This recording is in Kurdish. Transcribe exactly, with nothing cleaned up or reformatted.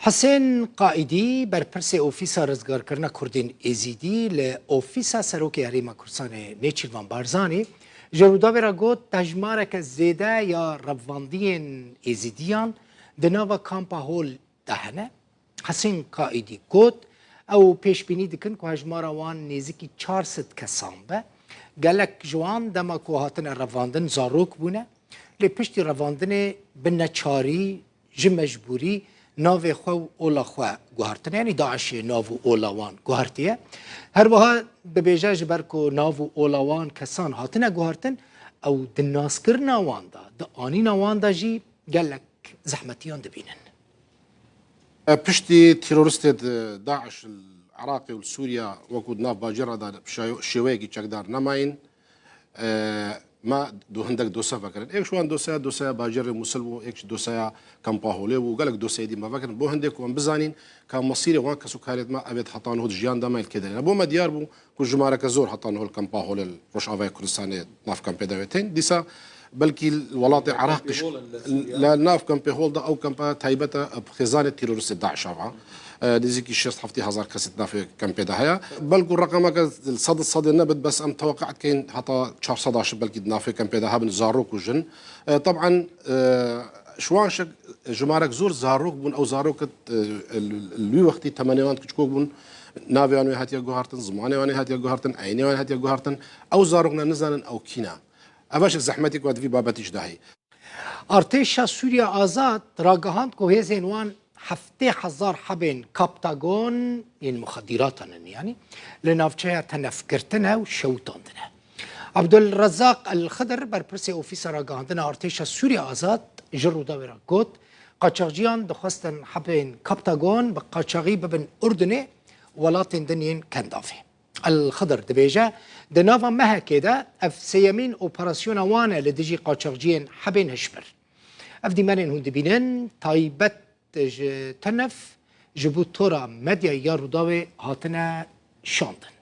Hisên Qaîdî, berpirsê Ofîsa Rizgarkirina Kurdên Êzîdî li Ofîsa Serokê Herêma Kurdistanê Nêçîrvan Barzanî, ji Rûdawê re got, hejmareke zêde ya revandiyên Êzîdiyan di nava kampa Hol de hene. Hisên Qaîdî got, ew pêşbînî dikin ku hejmara wan nêzîkî çar sed kesan be. Gelek ji wan dema ku hatine revandin zarok bûne. Lê piştî revandinê bi neçarî, ji mecbûrî navê xwe û ola xwe guhertine, yanî DAIŞê nav û ola wan guhertiye. Her wiha dibêje, ji ber ku nav û ola wan kesan hatine guhertin, ew di naskirina wan de, di anîna wan de jî gelek zehmetiyan dibînin. Piştî teroristê di DAIŞ li Iraqê û li Sûriya, wekû di nav bajêra de şayo-, şêweyekî çekdar nemayîn, e, me do-, hindek dosya vekirin. Êk ji wan dosya, dosya bajêrê Mûsil bû, êk jî dosya Kampa Holê bû, gelek dosyayê dî me vekirin. Bo hindê ku em bizanîn ka mesîrê wan kes û karê me, ev ê heta niho di jiyan de me, li kê de ne. Bo me diyar bû ku jimareke zor heta niho li Kampa Holê li Rojavayê Kurdistanê nav kampê de wê tên. Dîsa belkî welatê Iraq, li nav kampê Hol de, ew kampa taybet e, bi xêzanê teroristê DAIŞ ava. E, nêzîkî şêst heftê hezar kesê di navê kampê de heye. Belkû reqemeke sed sedê nebit, bes em teweqe dikeyin heta çar sed aşib belkî di navê kampê de hebin, zarok û jin. E, teban, e, ji wan şik jimarek zor zarok bûn. Ew zarok, e, li wî wextî temenê wan kiçikok bûn. Navê wan wê hatiye guhertin, zimanê wan ê hatiye guhertin, eynê wan ê hatiye guhertin. Ew zarok ne nizanin ew kî ne. Ev e şik zehmetî ku di vî babetî jî dahî. Artêşa Sûriya Azad ragihand ku hêzên wan heftê hezar hebên Kaptagon yên muxedîratan in, yanî li navçeya tenefgirtine û şewitandine. Abdulrezzaq El Xidir, berpirsê Ofîsa Ragihandina Artêşa Sûriya Azad, ji Rûdawê re got, qaçaxciyan dixwestin hebên Kaptagon bi qaçaxî bibin Urdunê û welatên din yên Kendavê. El Xidir dibêje, di nava mehekê de ev sêyemîn operasyona wan e li dijî qaçaxciyên hebên hişbir. Ev dîmenên hûn dibînin, taybet ji Tenef, ji bo tora medyayê ya Rûdawê hatine şandin.